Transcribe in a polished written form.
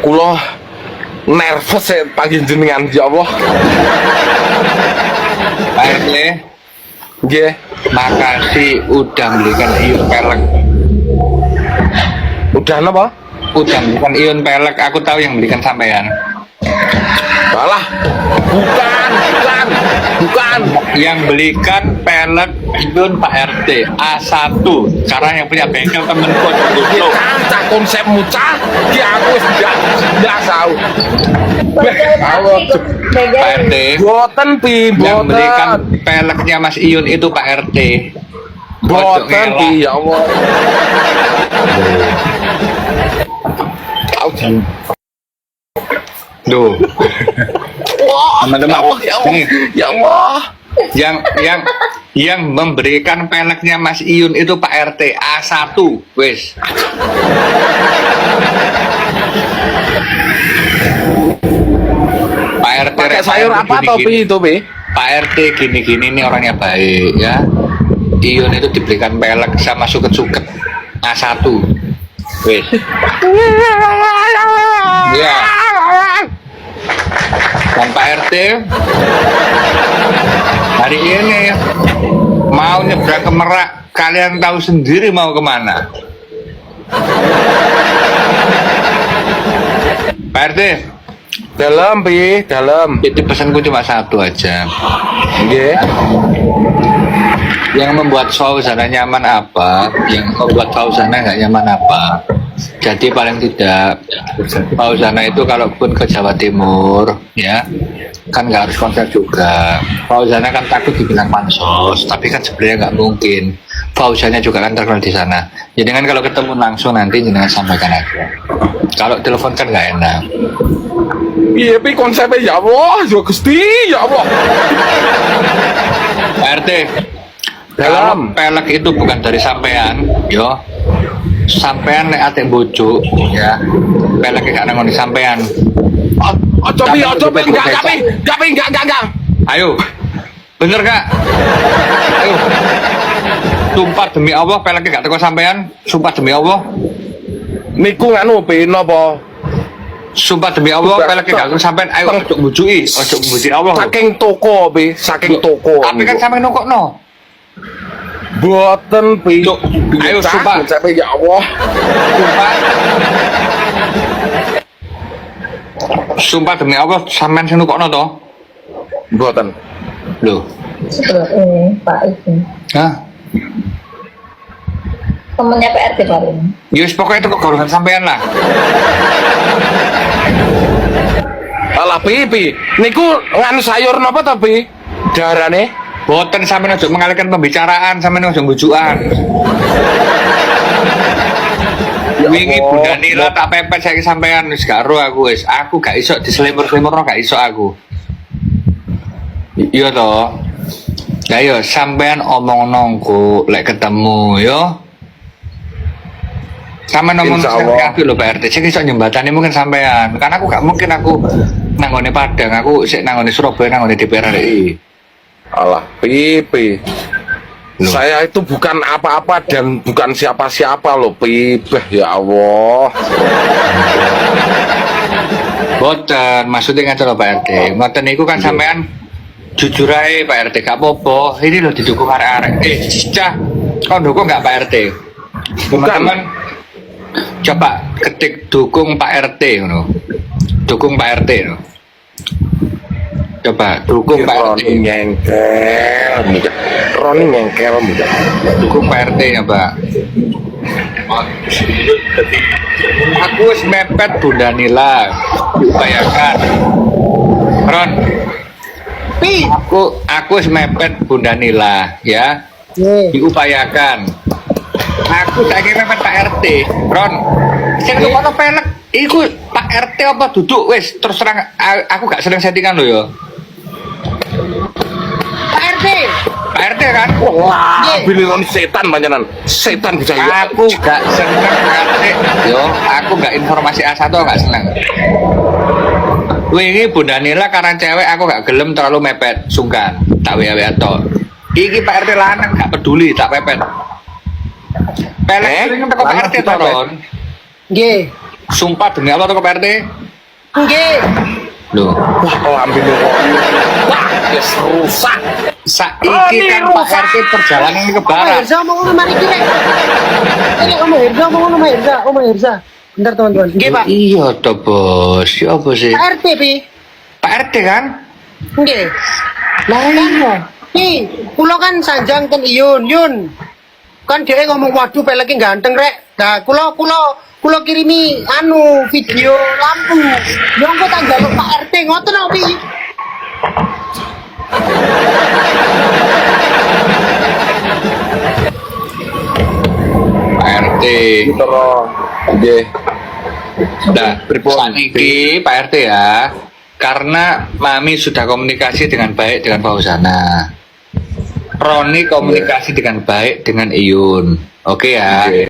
Kula nervous saya panggil jenengan ya Allah. Pak RT, Nggih. Makasih udah belikan Ion pelek. Udah napa? Udah belikan Ion pelek, aku tahu yang belikan sampean. Alah, bukan, bukan, bukan. Yang belikan pelek Ion Pak RT A1. Karena yang punya bengkel temenku. Iki cah konsepmu cah, ki aku wis ndak ndak tahu. Allah, Pak RT, boten pi, yang belikan boten. Peleknya Mas Ion itu Pak RT. Ojo Boten ngelak. pi, ya Allah. Tahu jan. Duh. Wah, Teman-teman, ya Allah, ya Allah. ini. Ya Allah. Yang memberikan peleknya Mas Iyun itu Pak RT A1 wis. Pak RT Pakai sayur Pak RT apa toh gini-gini. pi itu pi? Pak RT gini-gini ini orangnya baik ya. Iyun itu diberikan pelek sama suket-suket A1 wis. Ya. Dan Pak RT hari ini mau nyebrang ke Merak, kalian tahu sendiri mau kemana. Pak RT, Dalam pi, dalam. itu pesanku cuma satu aja. Nggih. Yang membuat Fauzana nyaman apa? Yang membuat Fauzana nggak nyaman apa? Jadi paling tidak Fauzana itu kalaupun ke Jawa Timur ya kan nggak harus konser juga. Fauzana kan takut dibilang pansos, tapi kan sebenarnya nggak mungkin. Fauzana juga kan terkenal di sana. Jadi kan kalau ketemu langsung nanti jenengan sampaikan aja. Kalau telepon kan nggak enak. Iya pi konsepnya ya Allah, ya Gusti, ya Allah. Pak RT, kalau Dalam. pelek itu bukan dari sampean, yo. Sampean nek ate bojo, ya. Peleknya gak nangoni sampean. Ojo pi, ojo pi, enggak, enggak pi, enggak pi, enggak, enggak, enggak. Ayo. Bener gak? Ayo. Sumpah demi Allah peleknya gak teko sampean. Sumpah demi Allah. Niku nganu pi napa? Sumpah demi Allah peleknya gak teko sampean. Ayo ojo mbujuki, ojo mbujuki Allah. Saking toko pi, saking toko. Tapi kan sampean nukokno. Boten pi. Cuk, ayo, Cah, sumpah. konsepnya ya Allah. Sumpah. Sumpah demi Allah sampean sing nukokno to. Boten. Loh. Sebelah ini Pak itu. Hah? Temennya Pak RT paling. Ya wis pokoknya itu kok sampean lah. Alah pi pi. Niku nganu sayur napa to pi? Darane? Boten sampean ojo mengalihkan pembicaraan, sampean ojo bujukan. Ya Wingi Allah. Bunda Nila tak pepet saiki sampean wis gak ero aku wis. Aku gak iso diselimur-selimurno gak iso aku. Iya toh. Ya yo sampean omong nongku lek ketemu yo. Sampean ngomong Insya Allah. kabeh lho Pak RT, sing iso nyembatani mungkin sampean. Karena aku gak mungkin aku nanggone Padang, aku sik nanggone Surabaya, nanggone DPR RI. Alah pi pi. Loh. Saya itu bukan apa-apa dan bukan siapa-siapa loh pi. Bah, ya Allah. Boten, maksudnya ngaco lho Pak RT. Ngoten niku kan sampean jujur ae Pak RT gak apa-apa. Ini lho didukung arek-arek. Cah, kau dukung nggak Pak RT? Bukan. Teman-teman, coba ketik dukung Pak RT ngono. Dukung Pak RT ngono. Coba dukung Pak RT. Roni ngengkel muda. Roni ngengkel muda. Dukung Pak RT ya, Pak. Aku wis mepet Bunda Nila. Bayangkan. Ron, Pi. aku wis mepet Bunda Nila ya. Diupayakan. Aku saiki mepet Pak RT. Ron, sing tukono pelek iku Pak RT apa duduk wis terus terang aku gak seneng settingan lho ya. Pak RT. Pak RT kan? Wah, Billy Roni setan panjenengan. Setan bisa ya. Aku gak seneng RT. Yo, aku gak informasi A1 gak seneng. Wingi Bunda Nila karena cewek aku gak gelem terlalu mepet, sungkan. Tak WA-WA tok. Iki Pak RT lanang gak peduli, tak pepet. Pelek sering teko Pak Lanang RT to, dipepet? Ron. Nggih. Sumpah demi Allah toh Pak RT? Nggih. Loh, Wah, lambene kok. Wah, wis rusak. saiki kan Pak RT perjalanan ke Oma barat. Herza omong ngono mari iki rek. Ini Oma Herza omong ngono Oma Herza, Oma Herza. Bentar teman-teman. Nggih, Pak. Iya toh bos, ya apa sih? Pak RT pi. Pak RT kan? Nggih. Lah iya. Nih, kula kan sanjang ten Iyun, Yun. Kan dia ngomong waduh peleke ganteng rek. Nah, kula kula kula kirimi anu video lampu. Yo engko tak njaluk Pak RT ngoten lho pi. Pak RT. Terus. Nggih. Nah, Pripun? saiki Pak RT ya, karena Mami sudah komunikasi dengan baik dengan Fauzana. Roni komunikasi dengan baik dengan Iyun. Oke ya. Nggih.